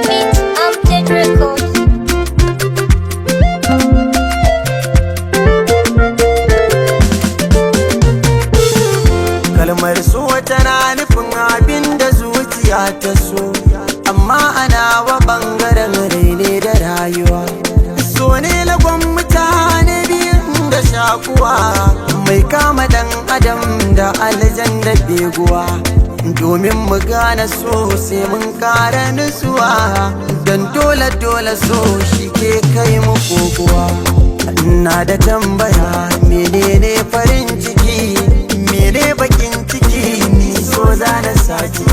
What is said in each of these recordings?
Beat Amjad Records. Kalmar so tana nufin abin da zuciya ta so, amma ana wa bangaren rai ne da rayuwa. So ne lagon mutane biyun da shakuwa, mai kama dan adam da aljan da beguwa. Domin mu gane so sai mun kara nutsuwa, don dole dole so shi ke kai mu kokowa. Ina da tambaya, menene farin ciki, mene bakin ciki? Ni so zana saki,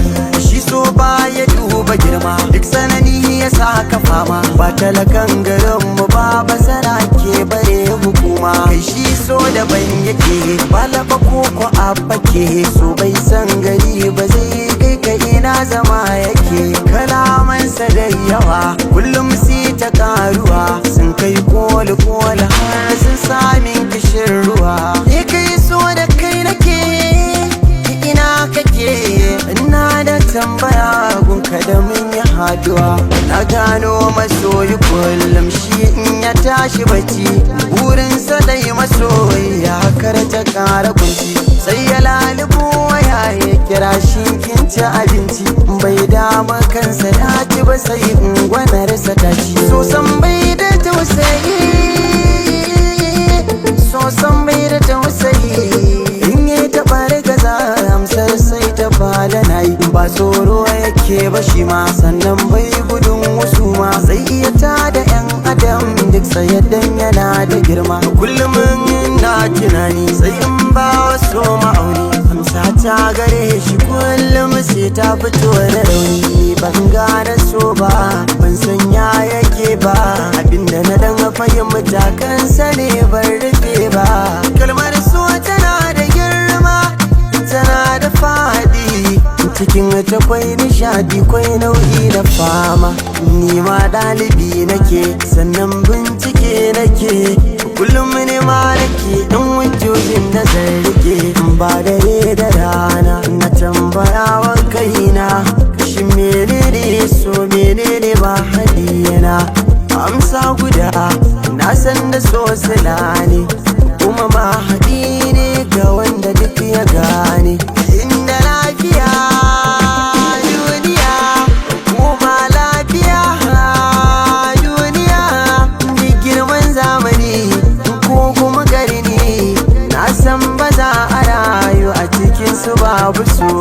shi so ba ya duba girma, duk sanani ya saka fama. Ba talakan garin mu ba, basara ke bare hukuma. Kai shi so daban yake, ba laba ko ko abake. So bai san gari ba, zai kai ka ina zama yake. Kalamansa da yawa, kullum si ta karuwa, sun kai koli koli har sun samin kishin ruwa. Ni kai so da kai nake, ina kake? Ina da tambaya gunka da mun yi haduwa. Na gano masoyi kullum shi in ya tashi bacci, burinsa dai masoyi ya kar ta kara kunci. Sai ya lalubo waya ya kira shi, kin ci abinci? Bai dama kansa ya ci ba, sai ungwanarsa ta ci. So san bai da tausayi, so san bai da tausayi. In yi taɓa rigaza, amsar sai ta fada na yi. Ba tsoro yake ba shi ma, sannan bai gudun wasu ma. Zai iya tada yan adam duk sayaddan yana da girma. Kullum na tunani sai in ba wasu ma'auni, amsa ta gare shi kullum sai ta fito da rauni. Ban gane so ba, ban san ya yake ba, abinda na dan fahimta kansa ne ban rufe ba. Kalmar so tana da girma, tana da fadi, cikin ta kwai nishadi, kwai nau'i da fama. Ni ma ɗalibi nake, sannan bincike nake, kullum ne ma nake ɗan hujjojin da zan rike. Ba dare da rana na tambaya wa kaina, shi menene so, menene ba hadiyana? Amsa guda na san da so sila ne, kuma ma haɗi ne ga wanda duk ya gane. Inda lafiya duniya, kuma lafiya duniya, duk girman zamani ko kuma garni, na san ba za a rayu a cikin su babu so.